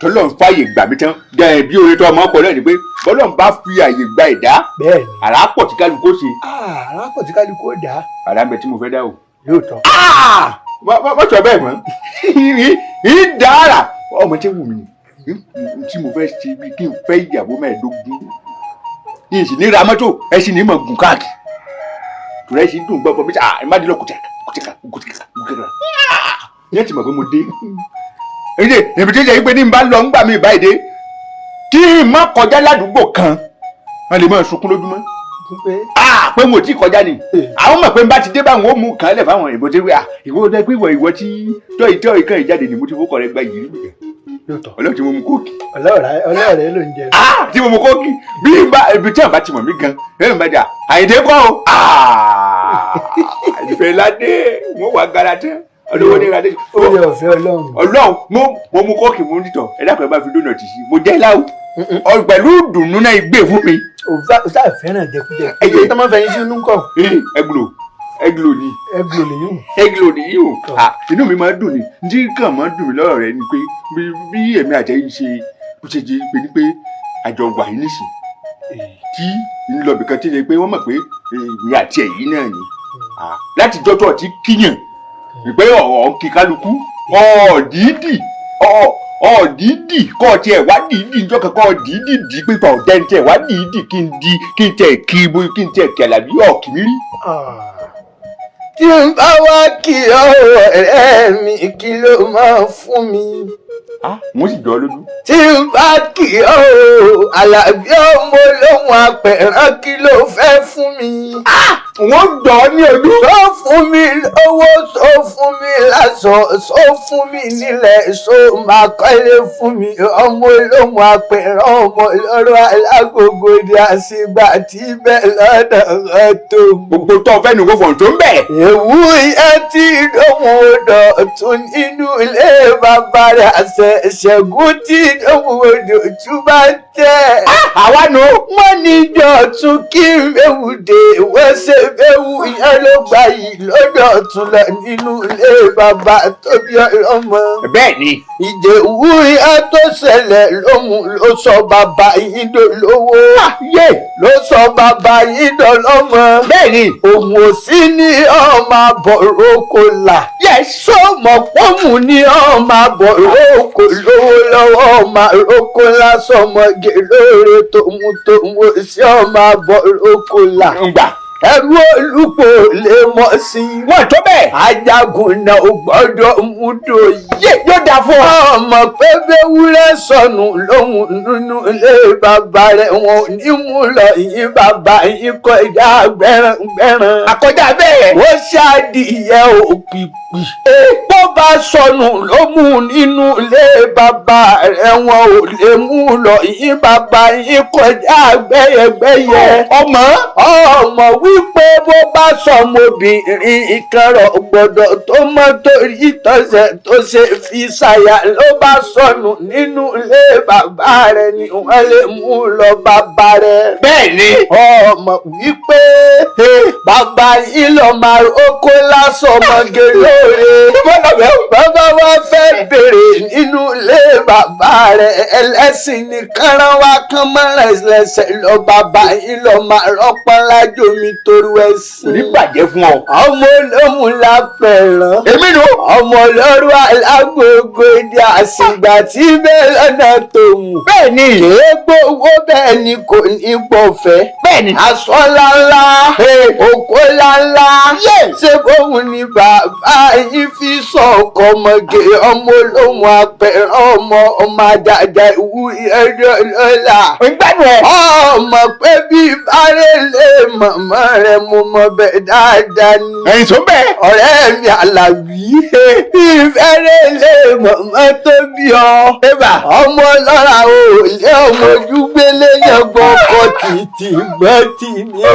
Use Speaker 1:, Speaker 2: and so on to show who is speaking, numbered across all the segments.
Speaker 1: Tọ́lọ́run fàyè gbà mí tán dẹ̀ bí orin tó ọmọ ọkọ náà ni pé bọ́lọ́run bá fi àyè gba ẹ̀dá,
Speaker 2: Bẹ́ẹ̀ ni.
Speaker 1: Àràpọ̀ tí kálukú ó ṣe.
Speaker 2: Àràpọ̀ tí kálukú ó dá.
Speaker 1: Àrà ń bẹ tí mo fẹ́ dá o.
Speaker 2: Lóòótọ́.
Speaker 1: Má sọ bẹ́ẹ̀ mọ́, ìdára ọmọ tí wù mí ni tí mo fẹ́ ṣe, bí kí n fẹ́ ìyàwó 15, kí n sì ní ra mọ́tò, ẹ sì ní mọ̀ gùn káàkiri, tùrẹ́ sì dùn gbọ́ fún mi. Ah, ẹ má dé lọ kùtìkà kùtìkà kùtìkà kùtìkà, yẹn ti mọ̀ pé mo dé èdè èmi tí ó jẹ́ pé ní n bá lọ ńgbà mí báyìí dé kí n má kọjá ládùúgbò kan, wọ́n lè máa sunkún lójúmọ́.
Speaker 2: Pé?
Speaker 1: Ah, pé mo ti kọjá ni. Àwọn mọ̀ pé n bá ti dé báwọn ó mú kàn lẹ̀ fáwọn ìbò tí wíwá ìwọ dẹ pé ìwọ ìwọ tí tọ́ ìtọ́ ìkan ìjáde ni mo ti fọkọ̀ rẹ gba yìí rí nìkan.
Speaker 2: Lóòótọ́.
Speaker 1: Ọlọ́run tí mo mu Coke.
Speaker 2: Ọlọ́ọ̀rẹ́ ló ń jẹ.
Speaker 1: Ah, tí mo mu Coke, bí n bá ibi tí àwọn bá ti mọ̀ mí gan ẹ̀ ń bá jà Àyìndé kọ́ o. Ah, ìfẹ́ ládé wọ́n wà gara tẹ́ olówó ní ìrádé.
Speaker 2: Oore ọ̀fẹ́ Ọlọ́run.
Speaker 1: Ọlọ́run, mo mu Coke, mo nítọ̀ ẹ dákun, ẹ bá fi donut sí, mo jẹ́ láwù pẹ̀lú ìdùnnú náà gbé fún mi.
Speaker 2: O sáà fẹ́ràn jẹkújẹ.
Speaker 1: Ẹyẹ.
Speaker 2: Tó máa ń fẹ̀yìn sínú kọ̀.
Speaker 1: Egg roll, egg roll ni.
Speaker 2: Egg roll lèyí.
Speaker 1: Egg roll nìyí o. Ah, inú mi máa ń dùn ní ní kàn máa ń dùn mí lọ́rọ̀ rẹ ni pé bí èmi àtẹ̀yìn ṣe bó ṣe jẹ́ pé ní pé àjọ wà yìí nísìn tí ń lọ bìkan tí ń ṣe pé wọ́n mọ̀ pé èmi àti ẹ̀yìn náà ni. Ah, láti jọ́jọ́ tí kíyàn pé ọ̀ọ́ kí kálukú ọ̀ọ́dìídì ọ̀ọ́dìídì kọ́ tiẹ̀ wá dìídì níjọ́ kan kọ́ dìídì dì pé tọ̀ jẹ́ ní tiẹ̀ wá dìídì kí n di kí n tiẹ̀ kí bó kí n tiẹ̀ kí Àlàbí ọ̀kì mi rí.
Speaker 3: Tí n bá wá kí ọ, ọ̀rẹ́ mi, kí ló máa fún mi?
Speaker 1: Ah, wọ́n sì jọ ọ́ lójú.
Speaker 3: Tí n bá kí ọ, Àlàbí ọmọ olóhùn apẹ̀rán, kí ló fẹ́ fún mi?
Speaker 1: Wọ́n jọ ọ́ ní ojú.
Speaker 3: Sọ fún mi lówó, sọ fún mi láṣọ, sọ fún mi nílẹ̀, sọ máa kọ́lé fún mi? Ọmọ olóhùn apẹ̀rán, ọmọ ọlọ́rọ̀ alágbogbo di àṣìgbà tí bẹ́ẹ̀ lọ́dọ̀ rẹ tó mú.
Speaker 1: Gbogbo tó fẹ́ nu kó fọ̀n tó ń bẹ̀.
Speaker 3: Èwú yẹn tí ìdóhùn odò tún nínú ilé bàbá rẹ̀, àṣẹ ṣẹ́gun tí ìdóhùn odò tún bá ń tẹ̀.
Speaker 1: Àwa nu.
Speaker 3: Wọ́n ní dọ̀tún kí méwù dé, wọ́n ṣe méwù yẹn ló gbà yìí lọ́dọ̀ tún lọ nínú ilé bàbá tó bí ọlọ́mọ.
Speaker 1: Bẹ́ẹ̀ ni.
Speaker 3: Ìjẹ̀wú yẹn tó ṣẹlẹ̀ lóhùn ló sọ bàbá yín dolówó.
Speaker 1: Yé.
Speaker 3: Ló sọ bàbá yín dọlọ́mọ.
Speaker 1: Bẹ́ẹ̀ ni.
Speaker 3: Òun ò sí ní ọmọ àbọ̀rọ̀kọ là. Sọmọ pọ́nmù ní ọmọ àbọ̀rọ̀kọ lówó lọ́wọ́, ọmọ àròkọ lásán, ọmọge lóore tòun tòun sí ọmọ àbọ̀rọ̀kọ là.
Speaker 1: Ń gbà.
Speaker 3: Ẹrú olùpọ̀ lè mọ̀ sí.
Speaker 1: Wọ́n tó bẹ́ẹ̀.
Speaker 3: Ajagun náà ò gbọ́dọ̀ mú dòye.
Speaker 1: Yé, yóò dáa fún ọ.
Speaker 3: Ọmọ pé bẹ́wúrẹ́ sọnù lóhùn nínú ilé bàbá rẹ̀, wọn ò ní mú lọ yín bàbá yín kọjá gbẹ̀rán gbẹ̀rán.
Speaker 1: Àkọjá bẹ́ẹ̀.
Speaker 3: Ó ṣàdìyẹ òpìpì. Bó bá sọnù ló mú nínú ilé bàbá rẹ̀, wọn ò lè mú lọ yín bàbá yín kọjá gbẹ́yẹgbẹ́yẹ.
Speaker 1: Ọmọ.
Speaker 3: Ọmọ wípé bó bá sọmọbìnrin ìkẹrọ gbọ́dọ̀ tó mọ́ torí tọ́sẹ̀ tó ṣe fi ṣàyà ló bá sọnù nínú ilé bàbá rẹ̀ ni wọ́n lè mú lọ bàbá rẹ̀.
Speaker 1: Bẹ́ẹ̀ ni.
Speaker 3: Ọmọ wípé bàbá yìí lọ máa oko lásán, ọmọge lóore. Bàbá wa fẹ́ bèrè nínú ilé bàbá rẹ̀, ẹlẹ́sìn ní kánrán wa kán mọ́rẹ̀ lẹ́sẹ̀ lọ, bàbá yìí lọ máa rọ́pọ́n lájò mi torí
Speaker 1: Kò
Speaker 3: ẹ̀sìn.
Speaker 1: ní bàjẹ́ fún ọ.
Speaker 3: Ọmọ olóhùn la pẹ̀rán.
Speaker 1: Èmi nù.
Speaker 3: Ọmọ ọlọ́run alágbogbo èdè àsìgbà tí bẹ́ẹ̀ lọ́nà tó mú.
Speaker 1: Bẹ́ẹ̀ ni.
Speaker 3: Kèé gbowó, bẹ́ẹ̀ ni kò ní gbọ̀fẹ́.
Speaker 1: Bẹ́ẹ̀ ni.
Speaker 3: Aṣọ ńláńlá, òkó ńláńlá, ṣé bóun ni bàbá yín fi sọ ọkọ ọmọge? Ọmọ olóhùn apẹ̀rẹ̀, ọmọ ọmọ àdàdà ìwú ẹjọ́ lọ́la.
Speaker 1: Ń gbádùn ẹ.
Speaker 3: Ọmọ pé bí bárẹ̀lẹ̀ màmá rẹ̀, mo mọ bẹ́ẹ̀ dáadáa ni.
Speaker 1: Ẹ̀yìn tó bẹ́ẹ̀.
Speaker 3: Ọ̀rẹ́ mi Àlàbí, ìfẹ́rẹ̀lẹ̀ màmá tó bí ọ.
Speaker 1: Ébà.
Speaker 3: Ọmọ ọlọ́ra ò lé ọmọ ojúgbélé yẹn gbọ́ ọkọ̀ tìtì gbọ́ tì ní mo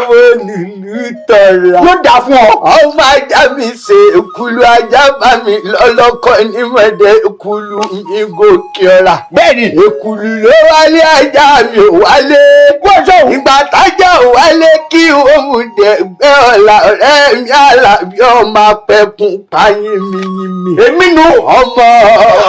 Speaker 3: lùlù tọ̀ra.
Speaker 1: Yóò dáa fún ọ.
Speaker 3: Ọmọ ajá mi ṣe èkúlù, ajá bá mi lọ́lọ́kọ́ nímọ̀dé èkúlù mi gòkè ọ̀la.
Speaker 1: Bẹ́ẹ̀ ni.
Speaker 3: Èkúlù ló wálé, ajá mi ò wálé.
Speaker 1: Kó ọjọ́ òun.
Speaker 3: Ìgbà tájà wálé kí òun dẹ̀gbẹ́ ọ̀la ọ̀rẹ́ mi Àlàbí ọmọ apẹ̀kùn pa yínmiyínmi.
Speaker 1: Èmi nu.
Speaker 3: Ọmọ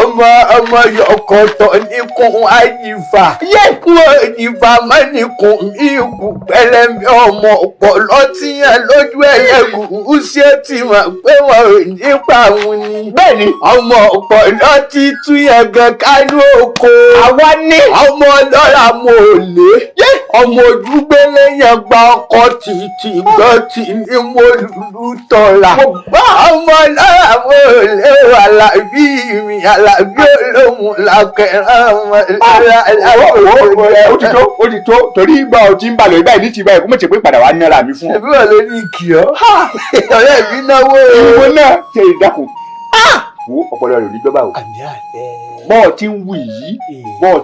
Speaker 3: ọmọ ọmọ yọkọtọ nìkún àyífà. Yẹ́kun òyìnbá mọ́nìkún mi kù pẹlẹmí ọmọ ọ̀pọ̀lọ́ tí yẹn lójú ẹlẹ́gùn ṣé ti mọ̀ pé wọn ò ní pa òun ni.
Speaker 1: Bẹ́ẹ̀ni.
Speaker 3: Ọmọ ọ̀pọ̀lọ́ ti tún yẹn gan kánú oko.
Speaker 1: Àwa ní.
Speaker 3: Ọmọ ọlọ́ra mo ò lé. Ọmọ ojúgbélé yẹn gba ọkọ tìtì gbọ́ tì ní mo lù tọ̀la. Ọmọ ọlọ́ra mo ò lé Àlàbí mi Àlàbí olóhùn làkẹ́rẹ́ ọmọ ọlọ́ra.
Speaker 1: Ó ti tó, ó ti tó, torí bá o ti ń balẹ̀ báyìí ní ti báyìí kó mọ̀ ṣe pé padà wá nára mi fún ọ.
Speaker 3: Ẹbí wà lórí ìkì ọ́. Ọ̀rẹ́ mi náwó.
Speaker 1: Ìwọ náà ṣe ìdákun. Wo ọpọlọ rẹ ò ní jọba o.
Speaker 2: Àmì àfẹ́.
Speaker 1: Bọ́ọ̀ ti ń wù yìí, bọ́ọ̀ ti.